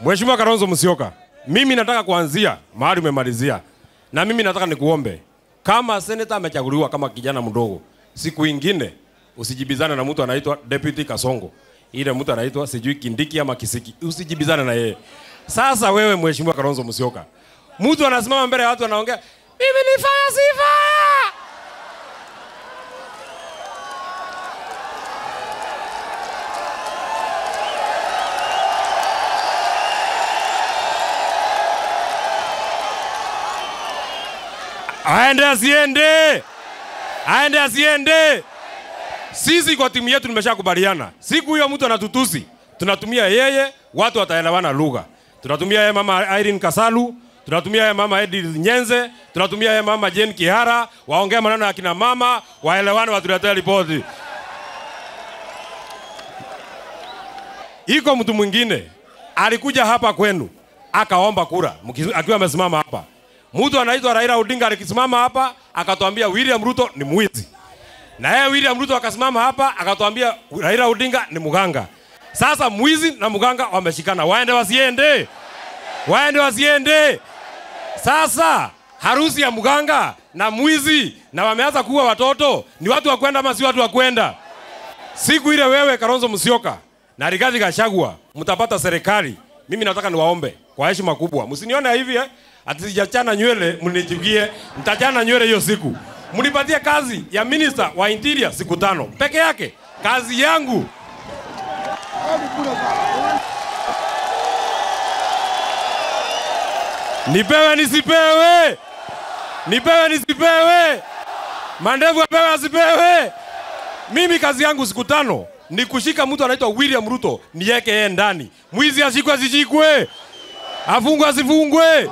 Mheshimiwa Kalonzo Musyoka, mimi nataka kuanzia mahali umemalizia. Na mimi nataka nikuombe, kama senator amechaguliwa kama kijana mdogo, siku ingine usijibizane na mtu anaitwa Deputy Kasongo. Ile mtu anaitwa sijui Kindiki ama Kisiki, usijibizane na yeye. Sasa wewe Mheshimiwa Kalonzo Musyoka, mtu anasimama mbele ya watu anaongea, mimi ni fire si fire. Aende asiende. Aende asiende. Sisi kwa timu yetu nimeshakubaliana. Siku hiyo mtu anatutusi, tunatumia yeye, watu wataelewana lugha. Tunatumia yeye mama Irene Kasalu, tunatumia yeye mama Edith Nyenze, tunatumia yeye mama Jane Kihara, waongee maneno ya kina mama, waelewane, watuletee ripoti. Iko mtu mwingine alikuja hapa kwenu akaomba kura akiwa amesimama hapa. Mtu anaitwa Raila Odinga alikisimama hapa akatuambia William Ruto ni mwizi. Na yeye William Ruto akasimama hapa akatuambia Raila Odinga ni mganga. Sasa mwizi na mganga wameshikana. Waende wasiende? Waende wasiende? Sasa harusi ya mganga na mwizi na wameanza kuwa watoto, ni watu wa kwenda ama si watu wa kwenda? Siku ile wewe Kalonzo Musyoka na Rigathi Gachagua mtapata serikali. Mimi nataka niwaombe kwa heshima kubwa. Msinione hivi ati sijachana nywele mnichukie. Mtachana nywele hiyo siku. Mnipatie kazi ya minister wa interior siku 5 peke yake. Kazi yangu. Nipewe nisipewe? Nipewe nisipewe? Mandevu apewe asipewe? Mimi kazi yangu siku 5 ni kushika mtu anaitwa William Ruto niweke yeye ndani. Mwizi ashikwe asishikwe? Afungwe asifungwe?